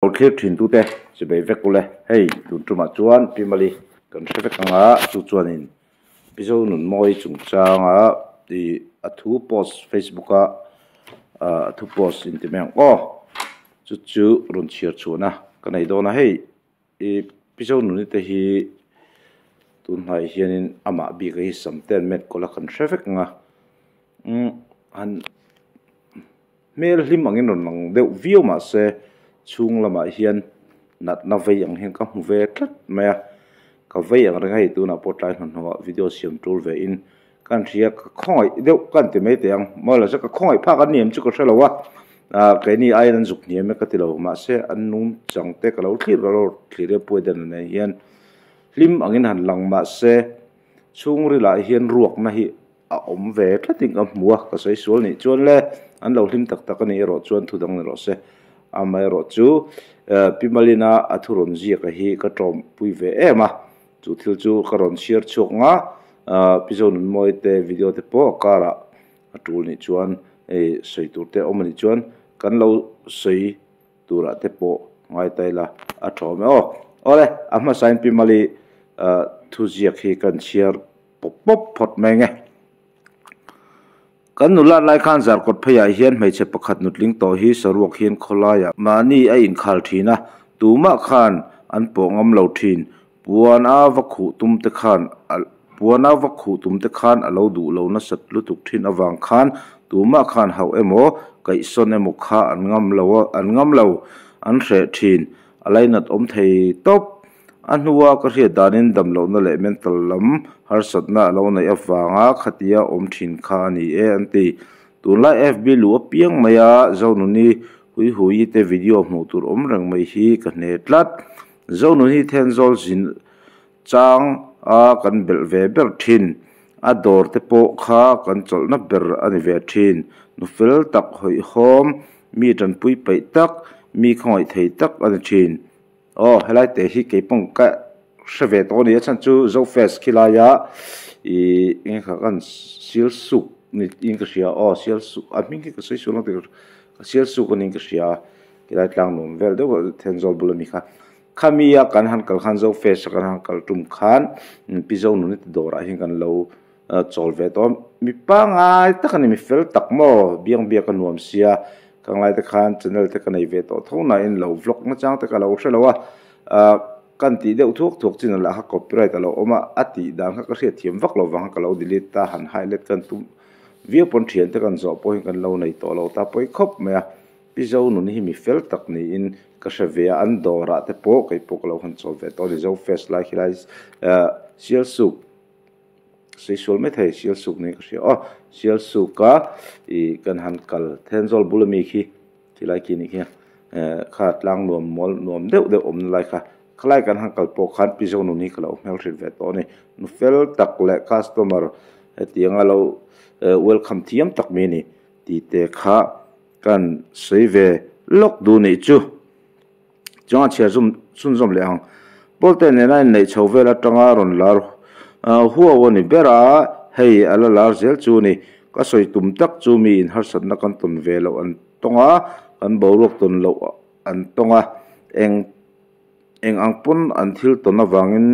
Thlir thin tute chibei vek ule hei tun tumah chuan Pi Mali kan hre vek anga chu chuanin Mizo nun mawi chungchanga ih a thu post facebook a ah a thu post in ti mai ang aw chu chu rawn chhiar chhuahna ka nei dawn a hei ih Mizo nuni te hi tunhnaiah hianin amah bik a hi samte an met kawlh a kan hre vek ang a umm han. Hmel hlim angin rawn lang deuh viau mah se chhung lamah hian natna vei ang hian ka hmu ve tlat mai a, ka vei ang reng a hei tunah pawh tlai hnahnawhah video siam tul ve in ka han hria ka khawngaih deuh ka han ti mai teh ang maw la se ka khawngaih phak an ni em chu ka hre lo a ah keini aiin an zuk hniam e ka ti lo mahse an nungchang te ka lo thlir ka lo thlir e puai dan nei hian hlim angin han lang mah se chhungril ah hian ruakna hi. A awm ve tlatin ka hmu a, ka sawi sual nih chuan le an lo hlim tak tak a nih erawh chuan thu dang ni rawh se. Amaherawh chu Pi Malina a thu rawn ziak a hi ka tawmpui ve em a, chu thil chu ka rawn chhiar chhuak nga Pi Zonunmawi te video te pawh a karah a tul nih chuan hei sawi tur te a awm a nih chuan kan lo sawi turah te pawh ngai ta ila a tha awm e aw. Awle a hmasain Pi Mali thu ziak hi kan chhiar pawp pawp phawt mai nge. Kan nula lai khan zarkawt pheiah hian hmeichhe pakhat nutling tawh hi saruak hian khawlaiah mahni a inkhal thin a, tumah khan an pawh ngam lo thin. Puan a va khuh tum te khan puan a va khuh tum te khan a lo duh lo nasat lutuk thin avang khan tumah khan hauh emaw kaihsawn emaw kha an ngam lo an ngam lo an hreh thin. A lainat awm thei tawp. A hnua ka hriat danin damlohna leh mental lam harsatna a lo neih avanga khatia awm thin kha a ni e an ti. Tunlai FB luh apiang maia Zonuni hui hui te video hmuh tur awm reng mai hi ka hne tlat. Zonuni Thenzawl zin chang a kan belh ve ber thin. A dawr te pawh kha kan chawlhna ber a ni ve thin. Nu fel tak hawihhawm, mi tanpui peih tak, mi khawngaih thei tak a ni thin. Aw helai te hi keipawng ka hre ve tawh a ni a chhan chu Zofest khilaia ih eng kha kan sial suk ni in ka hria aw sial suk a hming hi ka sawi sual ang tih ka sial suk a niin ka hria khilai tlang nuam vel deuh a Thenzawl bul ami kha khami a kan han kal khan Zofest a kan han kal tum khan Pi Zonuni te dawrah hian kan lo chawl ve tawh a mi pangai tak a ni mi fel tak maw biang biak a nuam sia ka ngai te khan channel te ka nei ve tawh tho na in lo vlog na chang te ka lo hre lo a ah kan tih deuh thuak thuak chin lah kha copyright a lo awm a a tih dan kha ka hriat thiam vak lo vang kha ka lo delete ta han highlight kan tum viau pawn thian te kan zawh pawh hi kan lo nei tawh lo ta pawi khawp mai a Pi Zo nun hi mi fel tak niin ka hre ve a an dawrah te pawh kei pawh ka lo han chawl ve tawh a ni Zo face lai khilai ah sial suk. Saisual mai thei Sialsuk niin ka hria aw Sialsuka ih kan han kal Thenzawl bul ami khi khilai khi nih khi eh kha tlang nuam mual nuam deuh deuh awmna lai kha khalai kan han kal pawh khan Pi Zonun hi ka lo hmelhrilh ve tawh a ni nu fel tak leh customer hetianga lo welcome thiam tak mai a ni tih te kha kan sawi ve lawk duh nih chu. Chuan a chhiar zum chhunzawm leh ang. Pawlte nena inneih chho vel atanga rawn lar huau a ni ber a, hei a la lar zel chu a ni. Ka sawi tum tak chu mi in harsatna kan tawn ve loh an tawng a, kan boruak tawn loh an tawng a, eng eng ang pawn an thil tawn avangin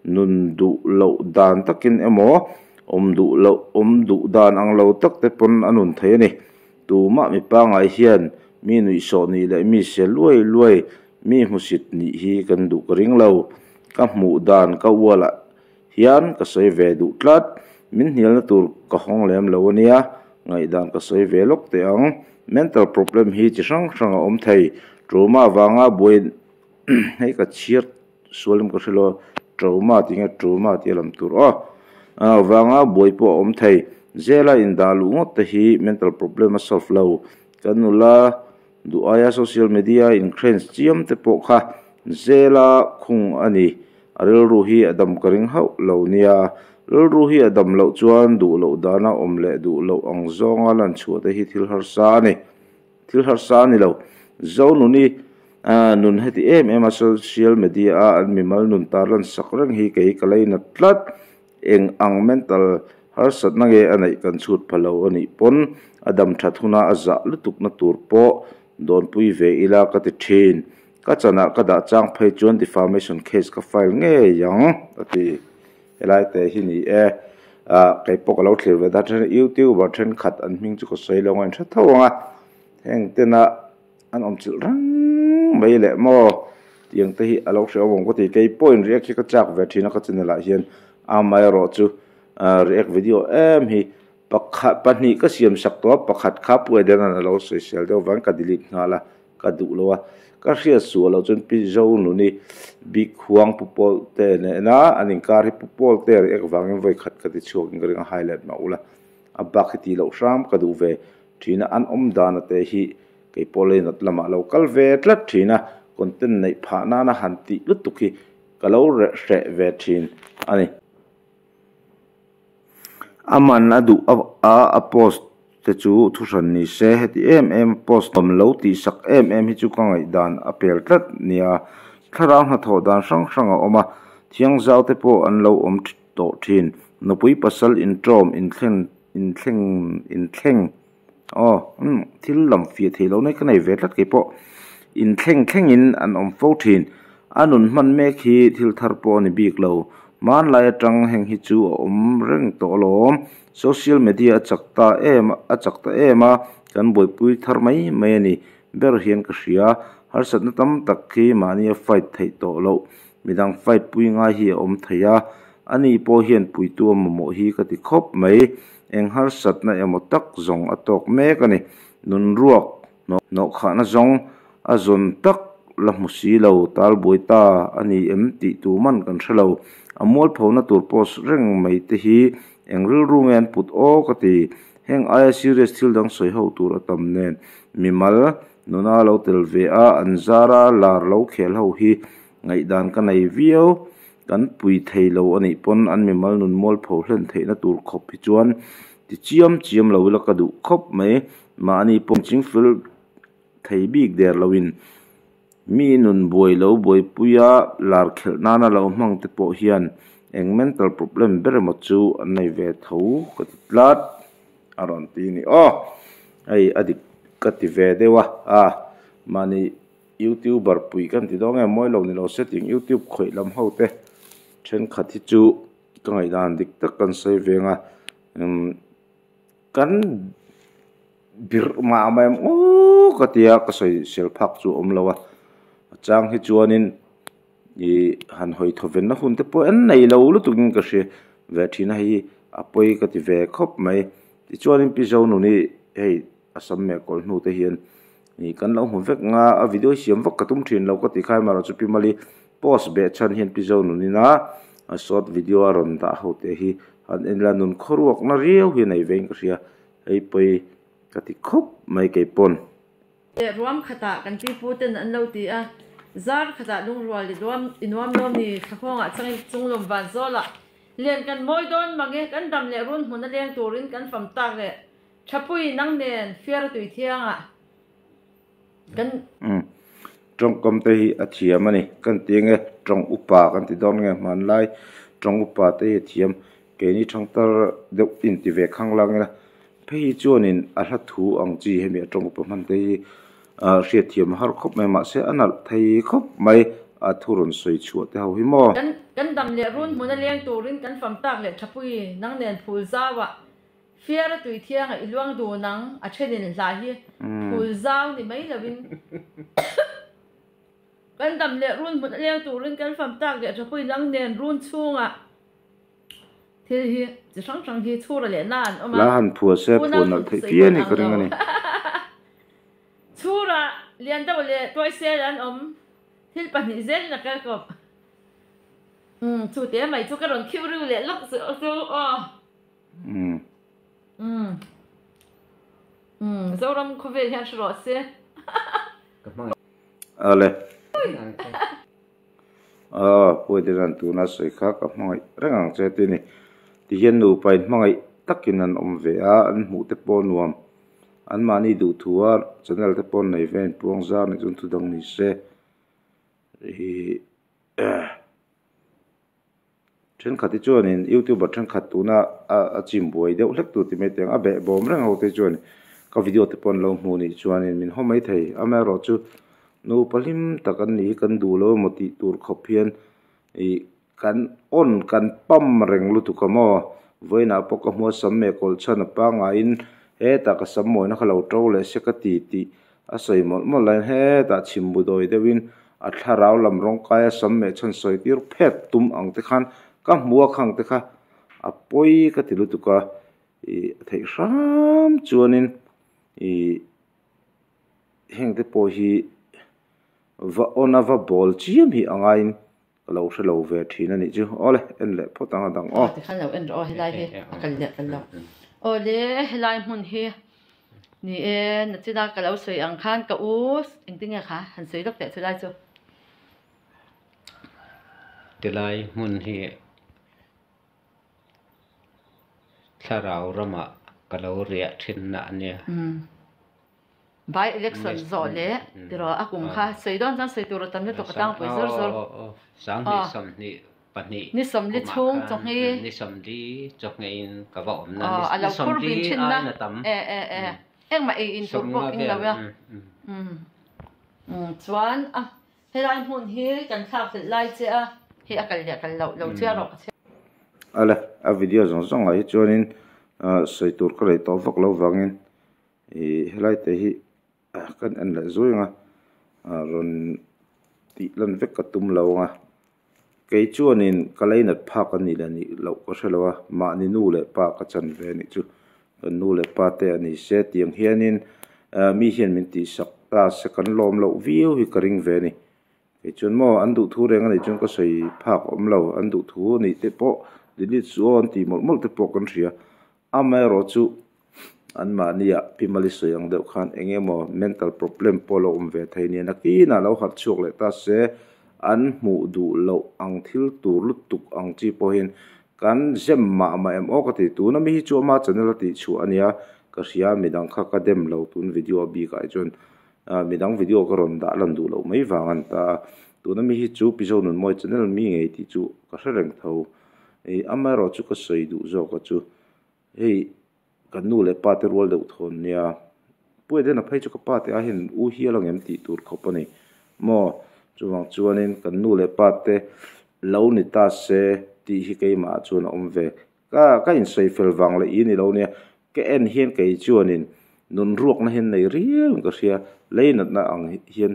nun duh loh dan takin emaw awm duh loh awm duh dan ang lo tak te pawn a nun thei a ni. Tumah mi pangngai hian mi nuihsawh nih leh mi se luai luai mi hmusit nih hi kan duh ka ring lo. Ka hmuh dan ka ualah hian ka sawi ve duh tlat. Min hnialna tur ka hawng lem lo a nia, ngaihdan ka sawi ve lawk teh ang. Mental problem hi chi hrang hrang a awm thei. Trauma vanga buai hei ka chhiar sual em ka hre lo a, trauma tih nge trauma tih a lam tur aw. Vanga buai pawh a awm thei. Zela indah luh ngawt te hi mental problem a solve lo. Kan nula duh aia social media incrance chiam te pawh kha zela khung a ni. A rilru hi a dam ka ring hauh lo nia. Rilru hi a dam loh chuan duh loh dana awm leh duh loh ang zawnga lan chhuah te hi thil harsa a ni. Thil harsa a ni lo. Zonuni nun heti em em a social media a an mimal nun tarlan sak reng hi kei ka lei nat tlat. Eng ang mental harsatna nge a neih kan chhut pha lo a nih pawn a dam that huna a zah lutukna tur pawh dawnpui ve ila ka ti thin. Ka chanah ka dah chang phei chuan defamation case ka file ngei ang, a ti. Helai te hi ni e. Ah, kei pawh ka lo thlir ve ta. Then youtuber thenkhat an hming chu ka sawi lo ang a, in hre tho ang a. Heng tena an awm chilh reng mai leh maw? Tiang te hi a lo hre awm awm ka ti. Kei pawhin react hi ka chak ve thin a ka channel ah hian. Amaherawh chu react video em hi pakhat pahnih ka siam sak tawh a, pakhat kha Pu Edena'n a lo sawisel deuh vangin ka delete nghal a, ka duh lo a. Ka hriat suah loh chuan Pi Zonuni bik huang Pu Paul te nena an inkar hi Pu Paul te react vangin vawi khat ka ti chhuak in ka ring a, highlight mah ula a bak hi tih loh hram ka duh ve thin a, an awm dan a te hi kei pawh leinat lamah lo kal ve tlat thin a, content neih phah nana han tih lutuk hi ka lo reh hreh ve thin a ni. A man a duh a a post te chu thuhran ni se, heti em em a post awm lo tih sak em em hi chu ka ngaihdan a pel tlat nia. Thlarau hnathawh dan hrang hrang a awm a, thiangzau te pawh an lo awm tawh thin. Nupui pasal intawm inthleng inthleng inthleng aw umm thil lam fiah theih loh na hi ka nei ve tlat kei pawh inthleng thlengin an awm fo thin. A nun hman mek hi thil thar pawh a ni bik lo. Hmanlai atang heng hi chu a awm reng tawh alawm. Social media a chak ta em a chak ta em a, kan buaipui thar mai mai a ni ber hian ka hria. Harsatna tam tak hi mahnia fight theih tawh loh midang fight pui ngai hi a awm thei a, ani pawh hian puitu a mamawh hi ka ti khawp mai. Eng harsatna emaw tak zawng a tawk mek a ni. Nunruak hnawhkhahna zawng a zawn tak la hmu si lo, talbuai ta a ni em tih tu man kan hre lo. A mualphona tur post reng mai te hi eng rilru nge an put aw ka ti. Heng aia serious thil dang sawi ho tur a tam nen mimal nuna lo tel ve a, an zara lar lo khel ho hi ngaihdan ka nei viau. Kan pui thei lo a nih pawn an mimal nun mualpho hlen theihna tur khawp hi chuan ti chiam chiam lo ila ka duh khawp mai. Mahni pawh chingfel thei bik der loin mi nun buai lo buaipuia lar khelh nana lo hmang te pawh hian eng mental problem ber emaw chu an nei ve tho ka ti tlat a rawn ti a ni aw. Hei a dik ka ti ve deuh a, a mahni. Youtuber pui kan ti dawn nge mawi lo ni lo se ting youtube khawih lam ho te thenkhat hi chu ka ngaihdan dik tak kan sawi veng a umm kan birh mah mai ang aw ka tia ka sawi sel phak chu a awm lo a a chang hi chuanin ih han hawi thaw venna hun te pawh en nei lo lutuk in ka hria ve thin a hei a pawi ka ti ve khawp mai tichuanin pi Zonuni hei a sam meh kawlh hnu te hian. Ih kan lo hmu vek nga a video hi siam vak ka tum thin lo ka ti khai marawh chu pi mali post beh chhan hian pi zo nun ina a short video a rawn dah ho te hi han en ila nun khawruak na riau hi a nei ve in ka hria hei pawi ka ti khawp mai kei pawn. Leh ruam khatah kan pi pu ten an lo ti a, zar khatah lungrual i duam i nuam lo ni, thlahawngah changin chunglawm van zawlah len kan mawi dawn mange kan dam leh run hmun a leng turin kan fam tak leh Thapui nang nen fiara tui thiangah kan. Umm tawngkam te hi a thiam a ni kan ti ange tawng upa kan ti dawn nge hmanlai tawng upa te hi a thiam keini thangtar deuh inti ve khang lang ila phei hi chuanin a hla thu ang chi hemi a tawng upa hman te hi ah hriat thiam a har khawp mai mahse a nalh thei khawp mai a thu rawn sawi chhuah te ho hi maw. Kan kan dam leh run hmun a leng turin kan fam tak leh Thapui nang nen phul zauah Fiara tui thianga i luang dun ang, a thenin hla hi phul zau ni mai lovin kan dam leh run hmun a leng turin kan fam tak leh thapui nang nen run chhungah thil hi chi hrang hrang hi chhura leh na an awm a, Hla han phuah se unau phuah nalh thawnthu theih sawi phian pawn hi ang ka ring lo. a ni. Chhura lian deuh leh tuaisel an awm, thil pahnih zelin a kal kawp. Umm chu te mai chu ka rawn khiu riu leh lawk chu aw. Umm. Umm. Umm Zoram khawvel hian hre rawh se. Ka hmangaih. Ale. Aw Puaiteran tuna sawi kha ka hmangaih reng ang che ti ni. Tihian nupa in hmangaih takin an awm ve a, an hmuh te pawh nuam. An mahni duhthu a channel te pawh an nei ve a, inpuang zar nih chuan thudang ni se. Ih. Thenkhat hi chuanin youtuber thenkhat tuna a chim buai deuh hlek tur ti mai teh ang a behbawm reng ho te chuan ka video te pawh an lo hmuh nih chuanin min haw mai thei amaherawhchu. Nupa hlim tak an nih hi kan duh lo emaw tih tur khawp hian ih kan on kan pam reng lutuk a maw vawiinah pawh ka hmu a sam meh kawlh chhan a pangaiin hetah ka sam mawina kha lo to leh se ka ti tih a sawi mawlh mawlh laiin hetah chhim bu dawi deuhin a thlarau lam rawng kaia sam meh chhan sawi tir phet tum ang te khan ka hmu a khang te kha a pawi ka ti lutuk a ih a theih hram chuanin ih heng te pawh hi va on a va bawl chiam hi a ngaiin ka lo hre lo ve thin a nih chu awle en leh phawt ang a dang aw. Tikhan lo en rawh aw helai hi a kal leh kal lo awle helai hmun hi ni e nachina ka lo sawi ang khan ka u engtin nge kha han sawi lawk teh chulai chu. Tilai hmun hi Thlarau ramah ka lo riah thinna a nia. By election zawh leh tiraw a kum kha sawi dawn chuan sawi tur a tam lutuk a tlangpui zawr zawr. Sanghnih sawmhnih pahnih Ni sawmli chhung chawnghi. Ni sawmli chawnghein ka va awm na. A lo phur bin thin na. E e e engmah ei in tur pawh king lo a. Chuan a Helai hmun hi kan thlak hlelh lai che a, hei a kal leh kal loh lo chiah rawh ka chhiar. Ale, a video zawng zawng ah hi chuanin sawi tur ka rei tawh vak lo vangin ih helai te hi kan en leh zui ang a, rawn tih lan vek ka tum lo ang a, kei chuanin ka leinat phak a nih leh nih loh ka hre lo a, mahni nu leh pa ka chan ve a nih chu. Kan nu leh pa te a ni se tiang hianin mi hian min tihsak ta se kan lawm loh viau hi ka ring ve a ni. Kei chuan maw an duhthu reng a nih chuan ka sawi phak awm lo, an duhthu a nih te pawh delete suh aw an tih mawlh mawlh te pawh kan hria. Amaherawh chu anmahniah Pi Mali sawi ang deuh khan eng emaw mental problem pawh lo awm ve thei nia nakinah lo harh chhuak leh ta se an hmuh duh loh ang thil tur lutuk ang chi pawhin Kan zem mah mah em aw ka ti. Tuna mi hi chu ama channel a tih chhuah a nia, ka hria midang kha ka dem lo tun video a bik ah hi chuan midang video ka rawn dah lan duh loh mai vang a ni ta a. Tuna mi hi chu Pi Zonunmawi channel mi ngei tih chu ka hre reng tho. Ih amaherawh chu ka sawi duh zawk a chu hei Kan nu leh pa te rual deuh thawn nia. Pu Edena phei chu ka pa te aiin u hial ang em tih tur khawp a ni maw? Chuvang chuanin kan nu leh pa te lo ni ta se tih hi keimah chuan a awm ve. Ka ka insawi fel vang leh i ni lo nia. Ka en hian kei chuanin nun ruakna hian nei riau in ka hria. Leinatna ang hian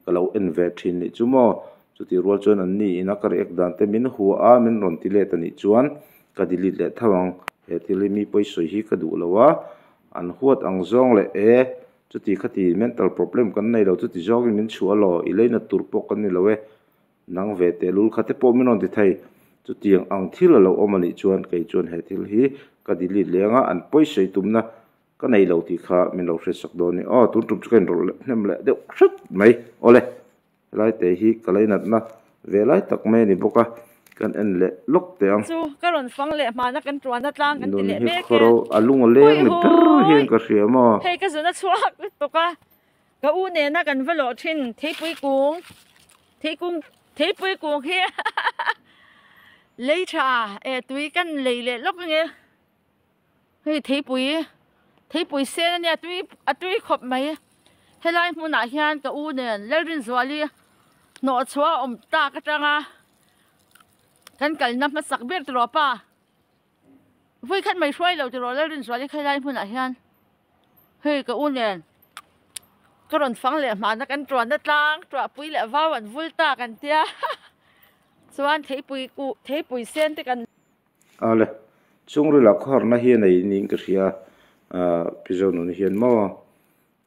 ka lo en ve thin nih chu maw? Chutih rual chuan an ni ina ka react dan te min hua a, min rawn ti let a nih chuan ka delete leh tho ang. He thil hi mi pawisawi hi ka duh lo a, an huat ang zawng leh e, chuti khati mental problem kan nei lo, chuti zawngin min chhuah alaw, i leina tur pawh kan ni lo e, nang ve tehlul kha te pawh min rawn ti thei. Chutiang ang thil a lo awm a nih chuan kei chuan he thil hi ka delete leh ang a, an pawisawi tumna Ka nei lo tih kha min lo hriatsak dawn ni. Aw, tun tum chu ka inrawlh leh hnem leh deuh hret mai. Awle, helai te hi ka leinatna ve lai tak mai a ni bawk a, kan en leh lawk teh ang. Chu ka rawn fang leh hmana kan tuan a tlang kan ti Nun leh hi mek e. khawro a lung a leng ni ber hian Huihuii! ka hria maw? Hei ka zun a chhuak lutuk a, ka u nena kan va lawh thin theipui kung, theikung, theipui kung hi lei tha e tui kan lei leh lawk ange. Hei theipui theipui sen ania tui a tui khawp mai helai hmunah hian ka u nen Lalrinzuali hnawh chhuah a awm tak atanga kan kalna hmasak ber tiraw pa vawikhat mai hruai lo tiraw Lalrinzuali kha helai hmunah hian hei ka u nen ka rawn fang leh hmana kan tuanna tlang tuahpui leh vau an vul tak an tia chuan theipui kuh theipui sen te kan. Ale, chungrila khawharna hi a nei niin ka hria a, Pi Zonuni hian maw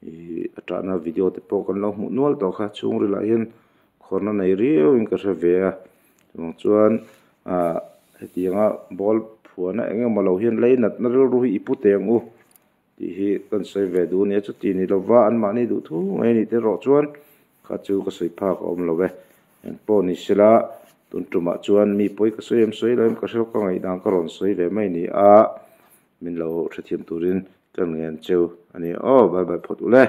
ih a tahna video te pawh kan lo hmuh nual tawh kha chhungrilah hian khawrna nei riau in ka hre ve a, chuvang chuan ah hetianga ball phuahna eng emaw lo hian lei natna rilru hi i pu teh ang u tih hi kan sawi ve duh a nia, chuti ni lova anmahni duh thu mai a nih te erawh chuan Kha chu ka sawi phak a awm lo e. Eng pawh ni sela, tun tumah chuan mi pawi ka sawi em sawi lo em ka hre ka ngaihdan ka rawn sawi ve mai ni a, min lo hrethiam turin ka ngen cheu a ni aw. Bye bye phawt ule.